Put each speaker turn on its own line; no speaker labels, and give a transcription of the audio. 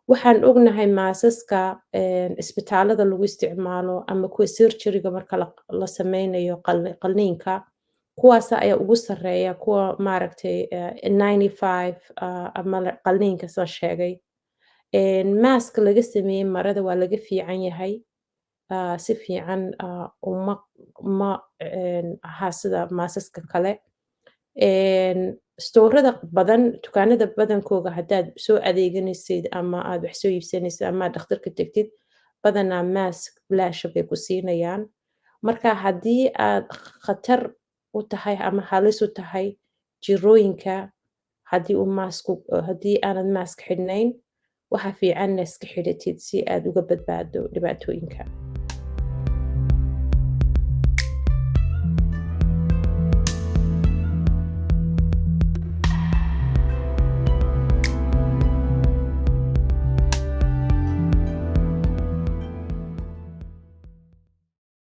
Waxaan ognahay maasaska isbitaalada lagu isticmaalo ama kuwa surgery-ga marka la sameynayo qalliinka, kuwaas ayaa ugu sareeya kuwa maaragtay 95 ama qalliinka soo sheegay. Mask laga sameeyey marada waa laga fiican yahay, si fiican uma ma aha sida maasaska kale. Store-ada badan, dukaanada badankooga, haddaad soo adeeganaysid ama aad wax soo iibsanaysid ama aad dhakhtarka tegtid, badanaa mask bilaash bay ku siinayaan. Marka haddii aad khatar u tahay ama halis u tahay jirooyinka, haddii uu maasku haddii aanad mask xidhnayn, waxaa fiican inaad iska xidhatid si aad uga badbaado dhibaatooyinka.